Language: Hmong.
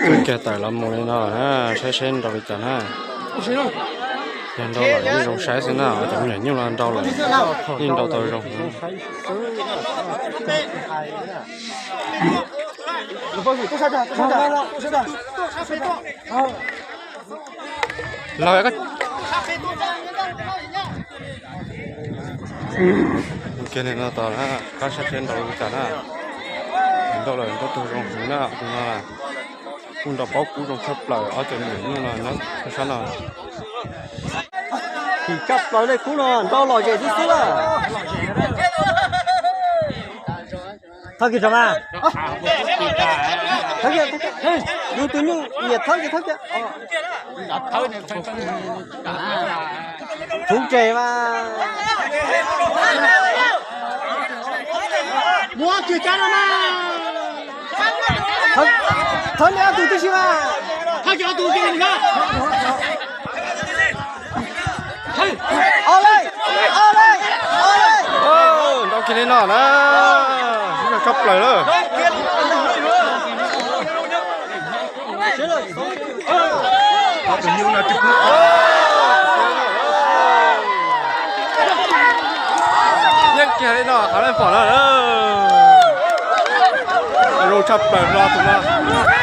Kiag tawm los mus li no lawm na, saib seb nrau li cas na. Yog nrau lawm yeej zoo saib xwb na, cov me nyuam nyuj los nrau lawm, yeej nrau tau zoo. Los kiag li no tos na, qab saib seb nrau li cas na. Nrau lawm nrau tau zoo heev na, tus no kuj nrau paub kub zoo tshaj plaws, ob cov me nyuam nyuj no nyob sab no. Tim tshaj plaws li kub no nrau lom zem xwb xwb lawm. Thawb kiag tso mas. Thawb kiag, yus tus nyuj nyiam thawb kiag, thawb kiag. Tsuv tseg mas. Thawb, thawb li ob tug tib si mas. Ob leeg, ob leeg, ob leeg. Nrau kiag li no na, tshaj plaws lawm. Yeej kiag li no qhov leej pom na. Zoo tshaj plaws no tus no.